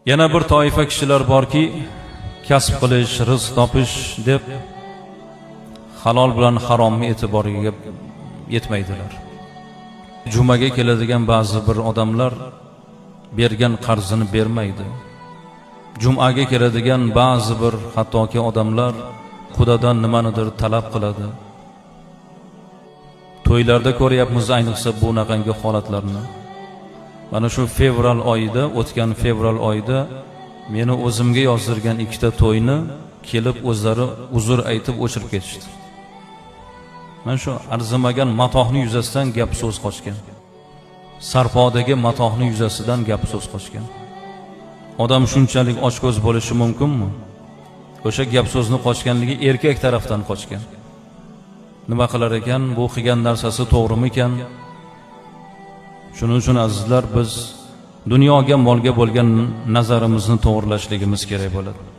Yana bir toifa kishilar borki, kasb qilish, rizq topish deb halol bilan haromni e'tiboriga yetmaydilar. Jumaga keladigan ba'zi bir odamlar bergan qarzini bermaydi. Jumaga keladigan ba'zi bir hattoki odamlar qudadan nimanidir talab qiladi. To'ylarda ko'ryapmiz ayniqsa bunaqangi holatlarni. Mana shu fevral oyida, o'tgan fevral oyida meni o'zimga yozdirgan ikkita to'yni kelib o'zlari uzr aytib o'chirib ketishdi. Mana shu arzimagan matohni yuzasidan gap so'z qochgan. Sarpodagi matohni yuzasidan gap so'z qochgan. Odam shunchalik ochko'z bo'lishi mumkinmi? O'sha gap so'zni qochganligi erkak tarafdan qochgan. Nima qilar ekan? Bu qilgan narsasi to'g'rimikan? Shuning uchun, azizlar, biz dunyoga, molga bo'lgan nazarimizni to'g'rilashligimiz kerak bo'ladi.